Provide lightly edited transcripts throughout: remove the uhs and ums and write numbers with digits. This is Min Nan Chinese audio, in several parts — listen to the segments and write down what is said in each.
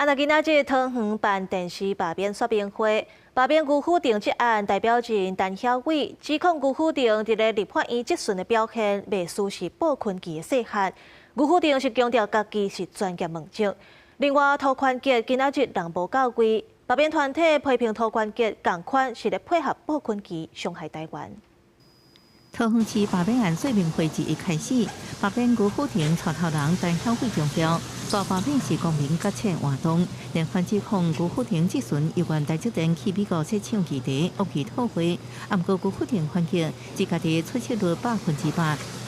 啊，那今仔日桃園辦電視罷免說明會，罷免牛浬亭這案代表人陳曉偉指控牛浬亭佇咧立法院質詢的表現，袂輸是布坤琪的細漢。牛浬亭是強調家己是專業問政。另外，涂寬傑今仔日人無到位，罷免團體批評涂寬傑仝款是咧配合布坤琪傷害台灣。桃園市罷免案說明會自一開始，罷免牛浬亭帶頭人陳曉偉強調，大罷免是公民覺醒活動，連番指控牛浬亭質詢有關台積電去美國設廠議題惡意套話，啊毋過牛浬亭反擊，指家己出席率100%，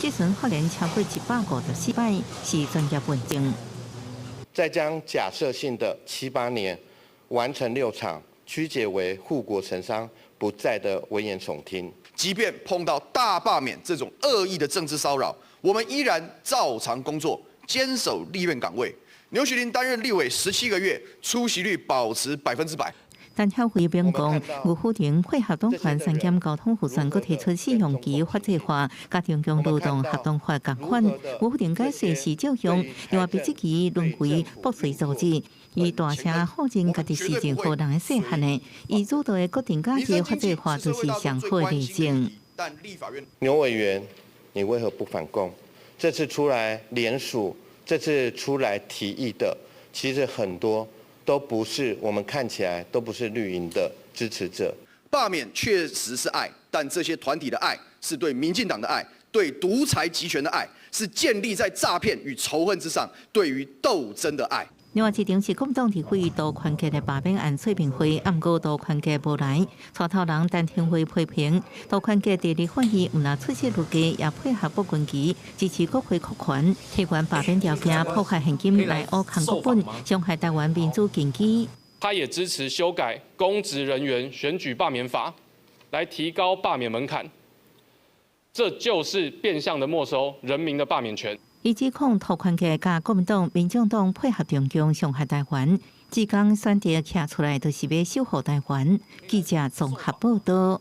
質詢發言超過154擺，是專業問政。再將假設性的七八年完成六場，曲解為護國神山不再的危言聳聽。即便碰到大罷免這種惡意的政治騷擾，我們依然照常工作，堅守立院崗位。牛煦庭擔任立委17個月，出席率保持100%。陳曉偉表講，牛浬亭配合黨團刪減交通預算，閣提出試用期法制化，佮中共勞動合同法仝款。牛浬亭解釋是照向，另外被質疑淪為破碎組織，伊大聲否認家己是任何人的細漢的，伊主導的國定假日法制化就是上好的例證。牛委員，你為何不反共？這次出來聯署，這次出來提議的，其實很多都不是我們看起來都不是綠營的支持者。罷免確實是愛，但這些團體的愛是對民進黨的愛，對獨裁集權的愛，是建立在詐騙與仇恨之上，對於鬥爭的愛。另外一場是國民黨立委涂寬傑的罷免案說明會，毋過涂寬傑無來，帶頭人陳庭輝批評涂寬傑佇立法院毋但出席率低，也配合布群基支持國會擴權，提懸罷免條件，破壞現金來烏空國本，傷害台灣民主根基。他也支持修改公職人員選舉罷免法，來提高罷免門檻，這就是變相的沒收人民的罷免權。伊指控涂寬傑佮國民黨、民眾黨配合中共傷害台灣，這工選擇徛出來就是欲守護台灣。記者綜合報道。